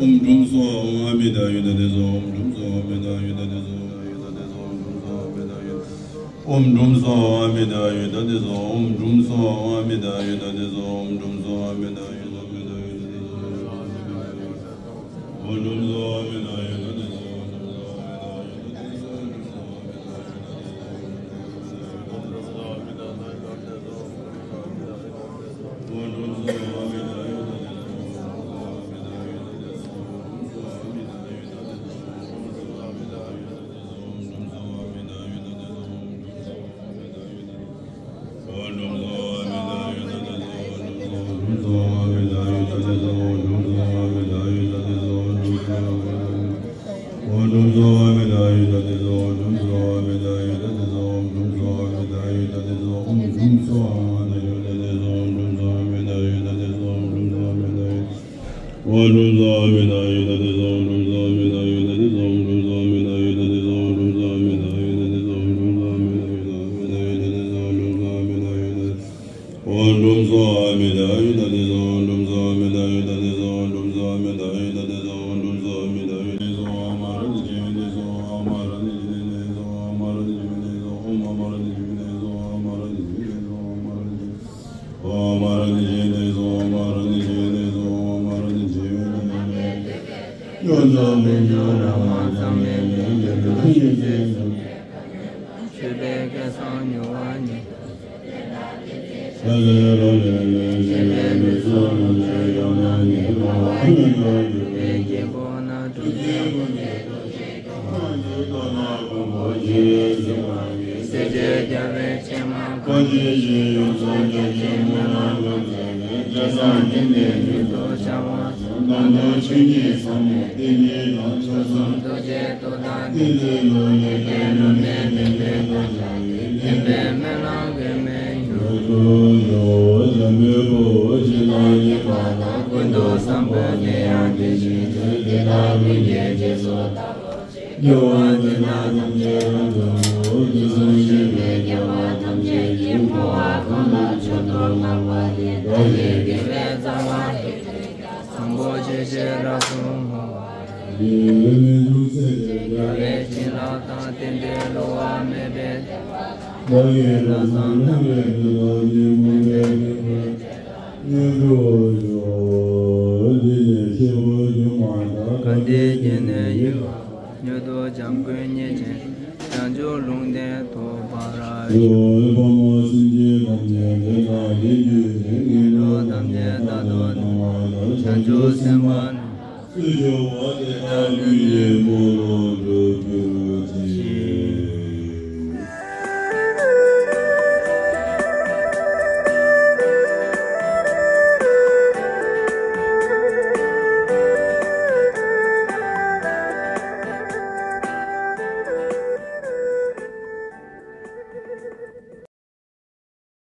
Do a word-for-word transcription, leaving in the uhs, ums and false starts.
ཨོཾ་དྲུང་སོ་ཨ་མི་དྭ་ཡུ་ད་དེ་སོ། ཨོཾ་དྲུང་སོ་ཨ་མི་དྭ་ཡུ་ད་དེ་སོ། ཨོཾ་དྲུང་སོ་ཨ་མི་དྭ་ཡུ་ད་དེ་སོ། ཨོཾ་དྲུང་སོ་ཨ་མི་དྭ་ཡུ་ད་དེ་སོ། ཨོཾ་དྲུང་སོ་ཨ་མི་དྭ་ཡུ་ད་དེ་སོ། ཀུན་རྫོབ་དཔལ་འབྱོར་རང་དབང་ཙམ་ལས་མེད། འདི་འདྲ་ཞིག་ཚེ་གསུམ་གྱི་མཆོད་པའི་སྐལ་བཟང་མྱུར་བར་སྙིང་། ལ་ལས་རོ་ལས་ལས་ཞེས་པའི་མི་ཚོགས་རྣམས་ཀྱི་ཡོང་ན་ནི་མ་བ་མི་འགྲོ་འགྲོ་བའི་དཀྱིལ་འཁོར་ན་གྲུབ་ཆེན་ཀུན་གྱི་རྡོ་རྗེ་ཐོག་མར་གྱུར་ཏོ་ན་ཀུན་པོ་ཇི་ཡིས་བཟུང་བ་ཡི་སྲས་བཅས་རྒྱལ་བའི་ཕྱེ་མ་ཁོ་ཇི་ཞིག་ཡོངས་སུ་རྒྱ་ཆེན་མི་ལ་ཀུན་མཛད་ནས་རྒྱ་སྲང་ནི་ནས་མྱུར་དུ་འཆང་བ། གང་དུ་ཆོས་ཉིད་ཟབ་མོ་དེ་ཉིད་དང་། ཕྱོགས་གསུམ་རྡོ་རྗེ་ཐོག་ལྟར་བསྟན་འཛིན་ལུགས་ལས་བརྒལ་ལུགས་མེད་མིན་མེད་དུ་སྦྱངས་པའི་མཁྱེན་པའི་སྨོན་ལམ་འོད་མའི་མྱུར་དུ་འགྲོ་བ་འཇམ་དཔལ་དཔའ་བོས་ཇི་ལྟར་མཁྱེན་པ་དང་། ཀུན་ཏུ་བཟང་པོ་དེ་ཡང་དེ་བཞིན་ཏེ། དེ་དག་ཀུན་གྱི་རྗེས་སུ་བདག་སློབ་ཅིང་། སྐྱེ་བ་འདི་དག་ཐམས་ཅད་རབ་ཏུ་བསྔོ། དུས་གསུམ་གཤེགས་པའི་རྒྱལ་བ་ཐམས་ཅད་ཀྱིས། བསྔོ་བ་གང་ལ་མཆོག་ཏུ་བསྔགས་པ་དེས། བདག་ནི་དགེ་བའི་རྩ་བ་ཐམས་ཅད་ཀྱང་། བཟང་པོ་སྤྱོད་ཕྱིར་རབ་ཏུ་བསྔོ་བ་ཡི། རིགས་ལྔ་འཇིག་རྟེན་ན་རྒྱལ་བའི་བྱིན་རླབས་དང་། རྟེན་འབྲེལ་བསླུ་བ་མེད་པའི་བདག་གི་ལམ་བཟང་སྣང་བའི་མི་ལ་ཉོན་མོངས་པའི་སྡིག་པ་ཉོན་དུ་གཞོལ། འདི་ནི་ཤེས་པ་སྒྱུ་མ་ལྟར། གལ་ཏེ་རྒྱུད་ནས་ཡིན་པ། མྱུར་དུ་བྱམས་མགོན་མཉེས་ཆེན། བྱང་ཆུབ་ལུང་བསྟན་ཐོབ་པར་ཤོག། ཕ་མ་སེམས་ཅན་ཐམས་ཅད་བདེ་དང་ལྡན་གྱུར་ཅིག། ངན་འགྲོ་ཐམས་ཅད་རྟག་ཏུ་སྟོངས་པ་དང་། བྱང་ཆུབ་སེམས་དཔའ་རྣམས་སུ་སྐྱེ་བ་དེ་དག་ཀུན་གྱི་དཔུང་དུ་འགྲོ་གྱུར་ཅིག།